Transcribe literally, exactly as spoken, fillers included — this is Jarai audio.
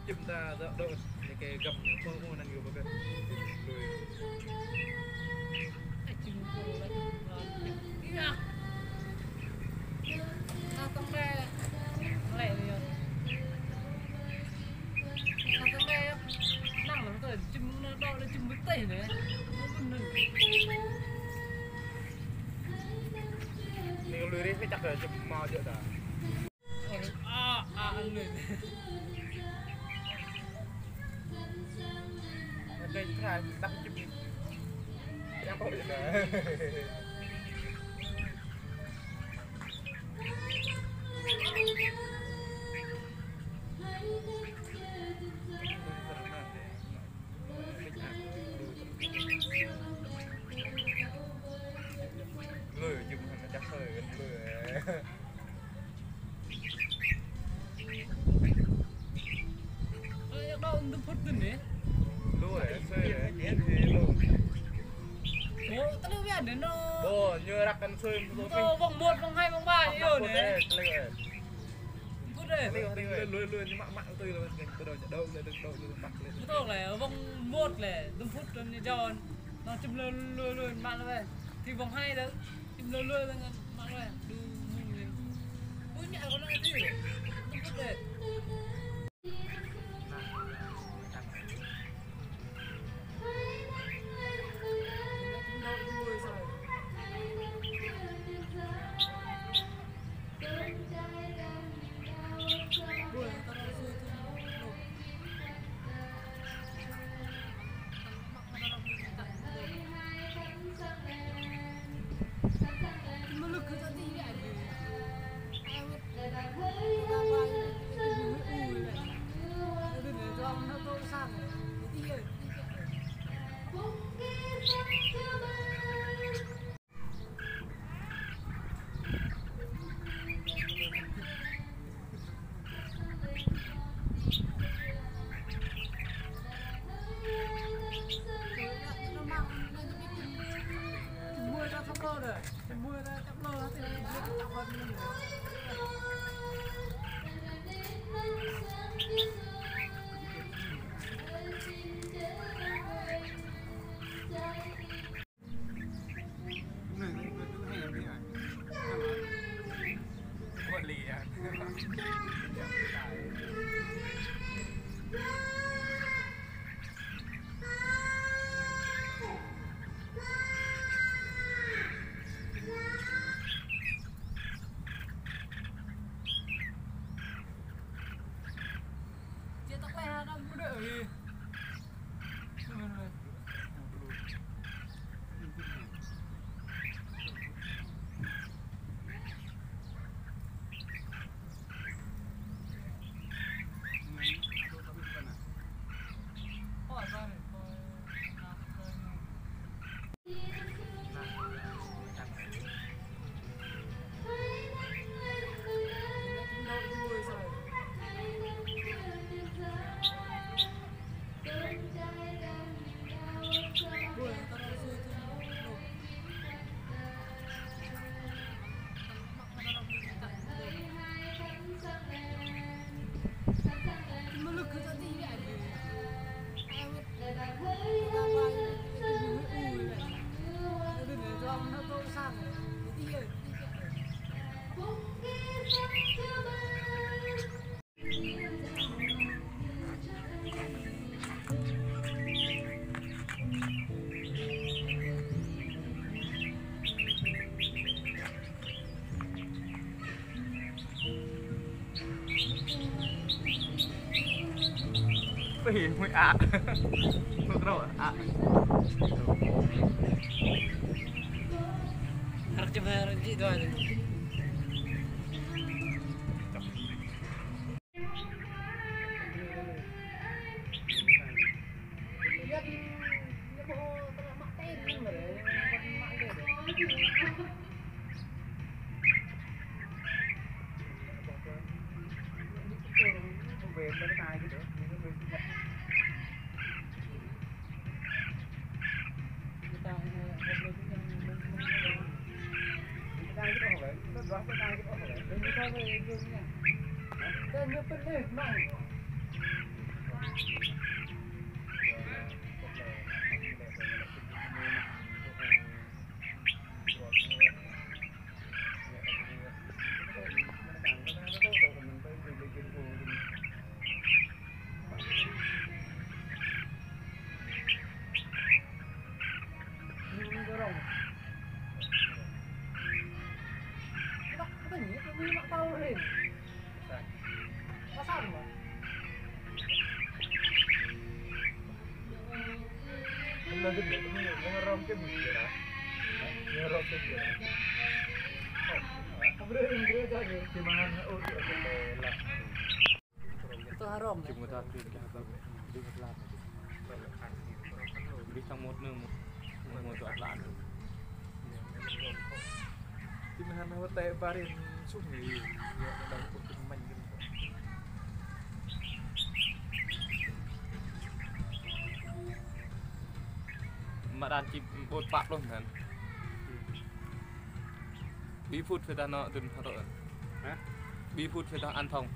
Čim ta dŏ, dŏ, ñu kơ găm, mơ̆, mơ̆ anŭn yơh bơ kơ. Ai, čim kơ lĕ, lĕ. Iya. Ta tơ̆ng lĕ, lĕ yơh. Ta tơ̆ng lĕ, năng lăm tơ, čim anŭn dŏ, lĕ čim bơtih lĕ. Anŭn. Ñu lui rih, kơ čak čim hmâo jơ̆ ta. Ơ, a, a, lui. Ơ, kơ krah, tăp čim. Yang kơ jơ̆ ta. Lui, jum hăng čah sơi, lui. Ơ, yơh đau, tơm phŭt tơm anai. Lui, sơi, lui. Ơ, tơlơi biă anai, nô. Ơ, ñu răk kăn sơi, tơm phŭt. Tơm wŏng một, wŏng hai, wŏng ba, tơm phŭt, yơh, anai. Tơlơi. Tơm phŭt anai. Lui, lui, lui, ñu mă, mă, tui lui, tơm phŭt anai. Tơm phŭt anai, wŏng một lĕ, tơm phŭt anai, jơ̆. Nô čim lui, lui, lui, mă lui. Tui wŏng hai lĕ. Čim lui lui lăng mă lui, đu mơ̆ng lĕ. Ui, ñu kơ lăng tui. Tơm phŭt lĕ. Ui, mui a. Mui kro a. Harus coba harus di doa dulu. Itu haram. Di sang mut nơ mut, mut dua puluh. Tim hana wate barin sung ni. Ya, đang pun main gitu. Mă đàn chip bột pap luôn hả? Bi phút phải ta nó tun hả rồi? Hả? Bi phút phải ta ăn thông.